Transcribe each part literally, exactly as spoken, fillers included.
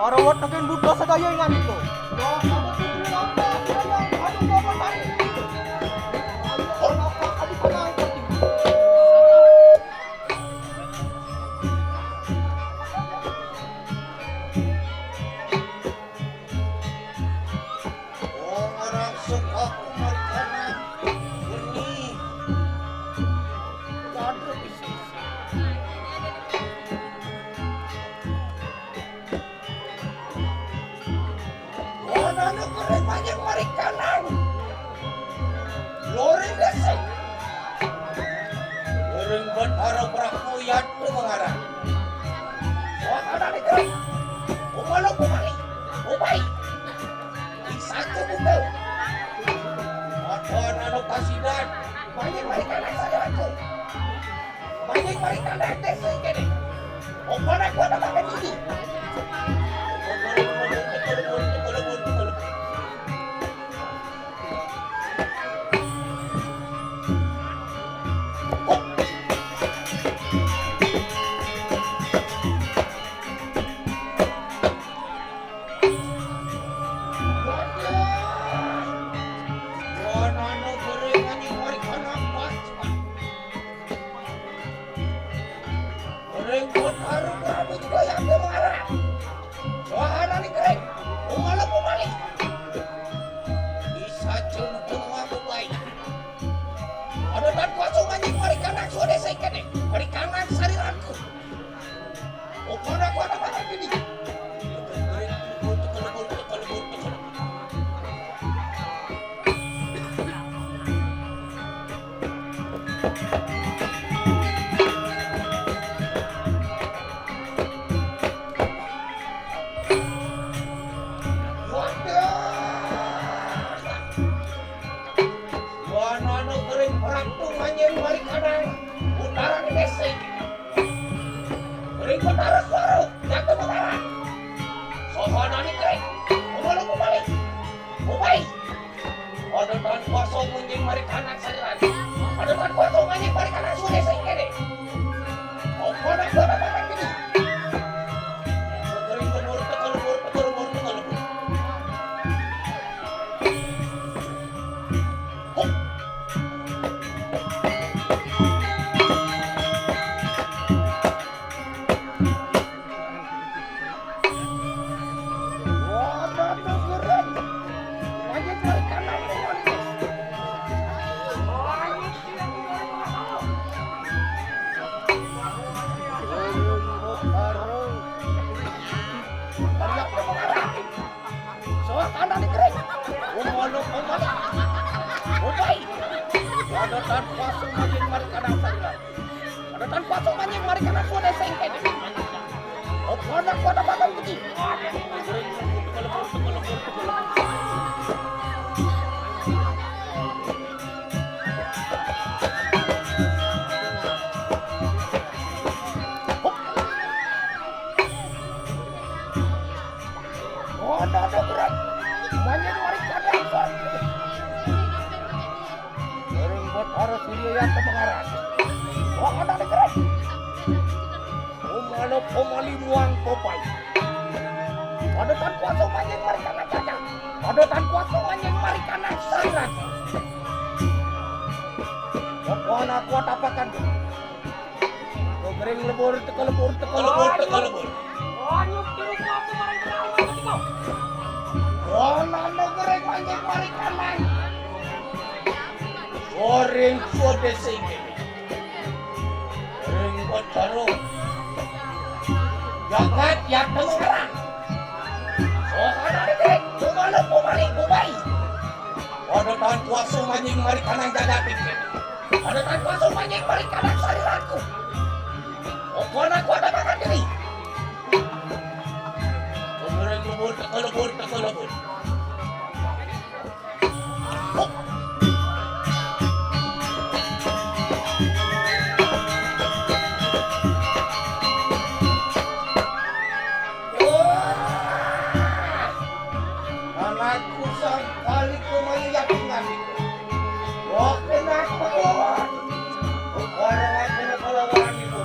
Para watakin buta sadaya ingan itu. Oh, ngarasuk aku marikana. Geni. Waduh, bisik. Wana nu kering manjing marikana. Loring desa. Loring Betara Prabu Yatu Mangarang. Wah, ada di kering. Umalo kumali. Upai. Satu buku. Wadon anu kasidan. Manjing marikana saya aku. Manjing marikana desa kene. Opo nak kuat apa kan ini? Wana nu kering manjing marikana pas. Kering pun harum rambut goyang ke marah. Suara ni kering. Umala pemali. Bisa jengkung aku baik. Ada tan kuasa manjing marikana sudah saya kene. Marikana sariranku. Opo nak kuat apa kan ini? Waduh. Wana nu kering perang tu manjing marikana. Utara ni besi. Kering Betara suara, jatuh Betara. Sohana ni kering. Umalo kumali. Upai. Ada tan kuasa manjing marikana sariran. Ada tan kuasa manjing marikana sudah sing kene. Opo nak kuat apa kan ini? Kering kemur, tekel mur, tekel mur, tekel mur. Hup. Soal kanan kering. Umalo, umalo. Upai. Ada tan kuasa manjing marikana sariran. Ada tan kuasa manjing marikana sudah sing kene. Opo nak kuat apa kan ini? Wana nu kering manjing marikana. Kering Betara Surya Yata Mangarang. Wana nu kering. Umalo kumali muang popai. Ada tan kuasa manjing marikana caca. Pada tan kuasa manjing mari kanang sarirat. Pokokna kuat apakan. Kegering lebur, teka lebur, teka lebur, teka lebur. Wanyuk tiru kuasa mari kanang sarirat. Wana negeri manjing mari kanang. Goreng sudah singkir. Ring Kocoro. Jagat yang tengah orang. Sohana dikit, cuma lu kumari kumai. Ada tan kuasa manjing mari kanang jagat dikit. Ada tan kuasa manjing mari kanang sariratku. Pokokna kuat apakan diri. Kegering lebur, teka lebur, teka lebur. Anakku sangkali kemaya yakinan itu. Wah, kenapa, Bos? Barang aku nak lawan itu.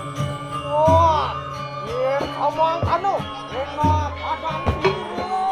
Wah, iya, omong anu, enak, padang biru.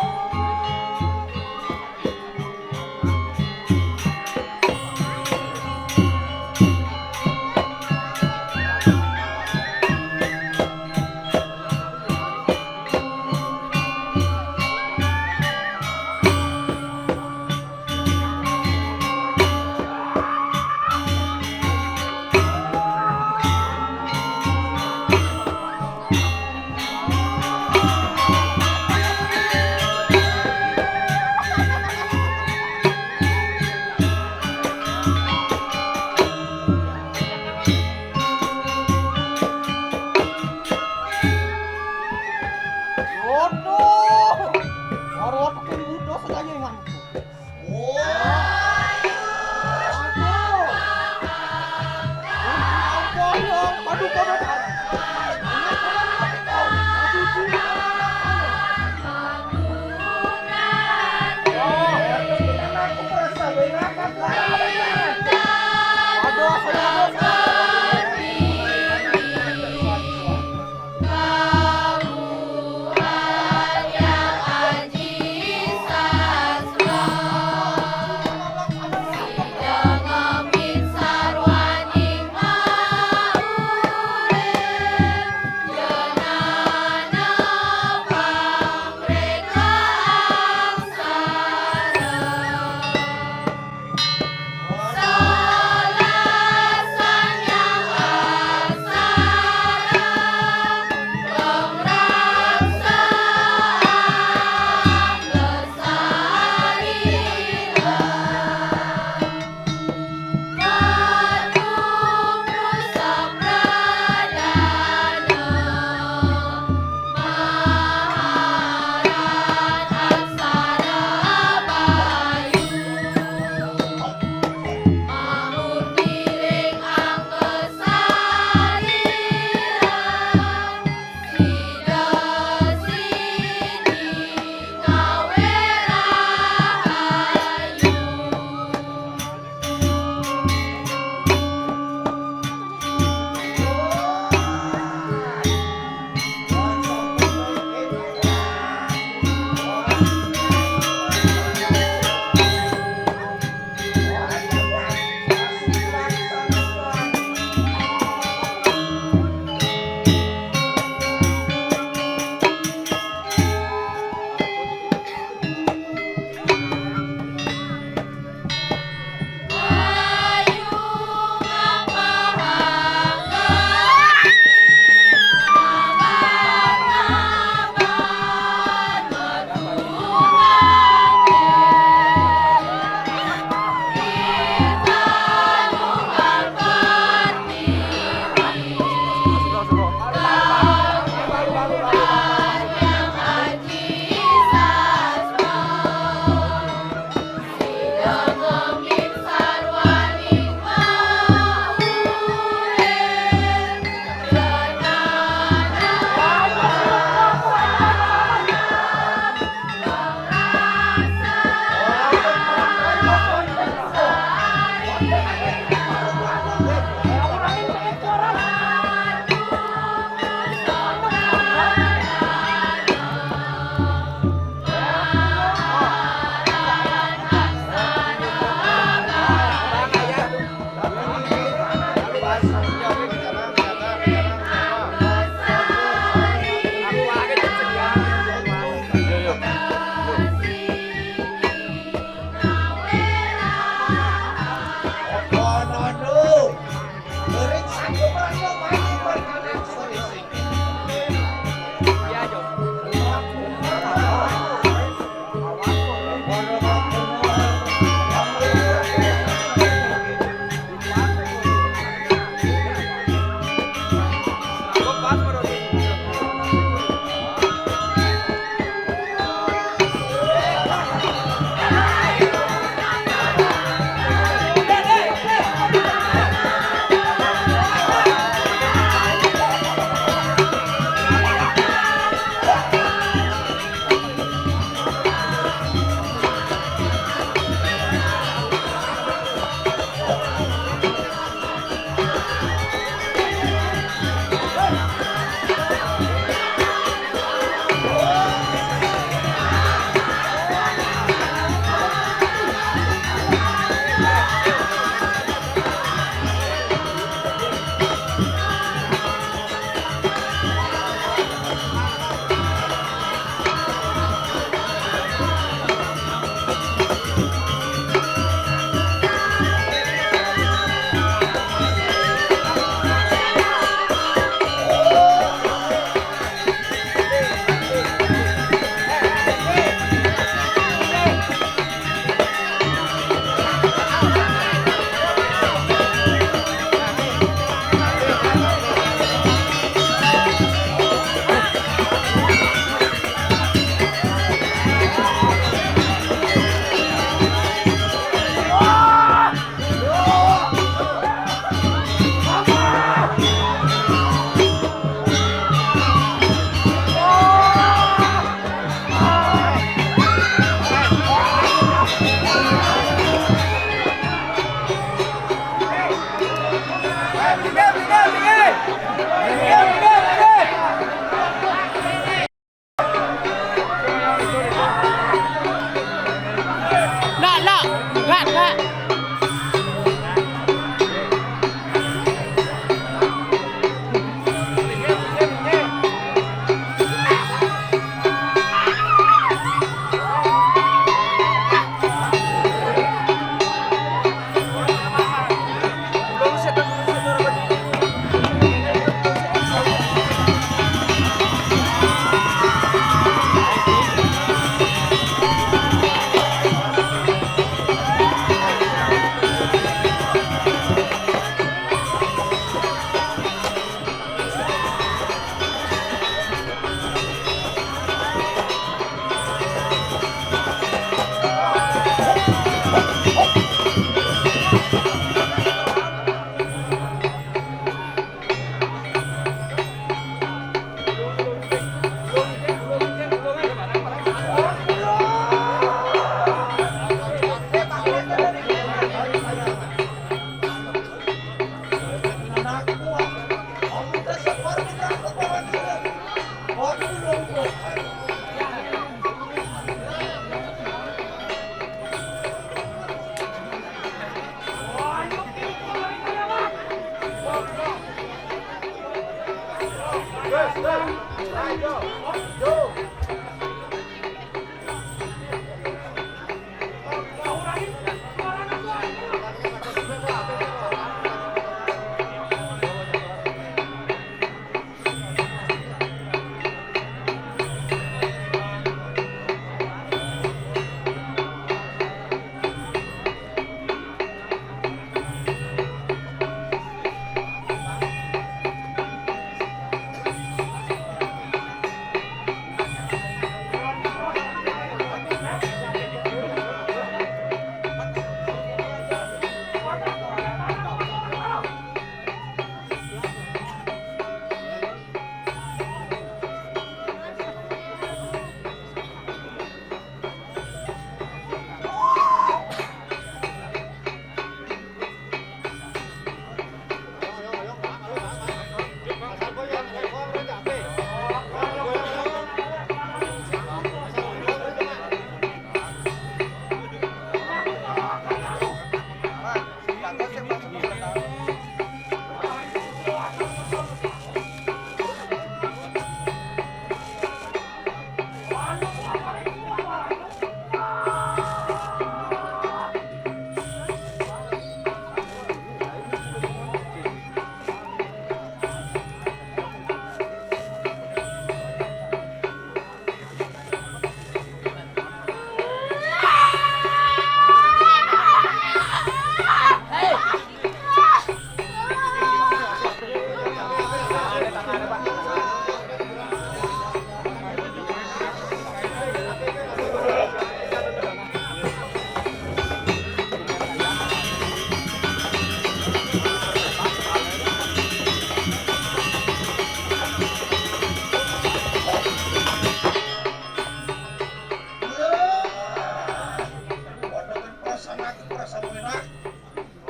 Perasaan aku, perasaan enak.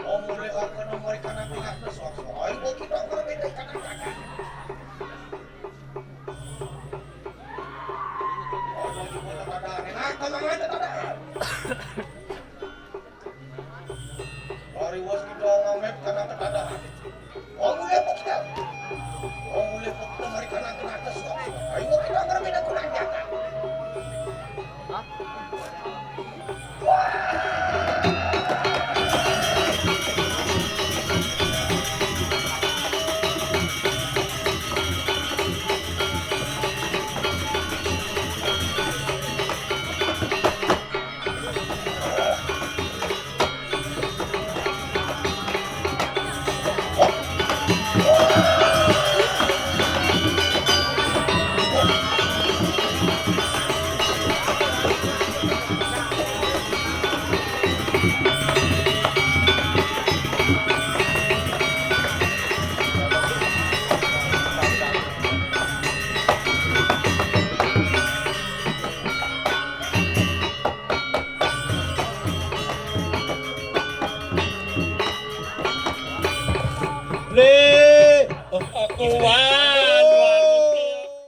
Wong mulih ora kena mari kanak-kanak, sok-sok ae kok kita ora beda kanak-kanak. Ana juga ada, enak, tenang aja, tenang. Mari wis kita ngamet kanak-kanak. Wong mulih apa kita? Wong mulih apa kita mari kanak-kanak, sok-sok ae kok kita ora beda kanak-kanak. Le, oh, aku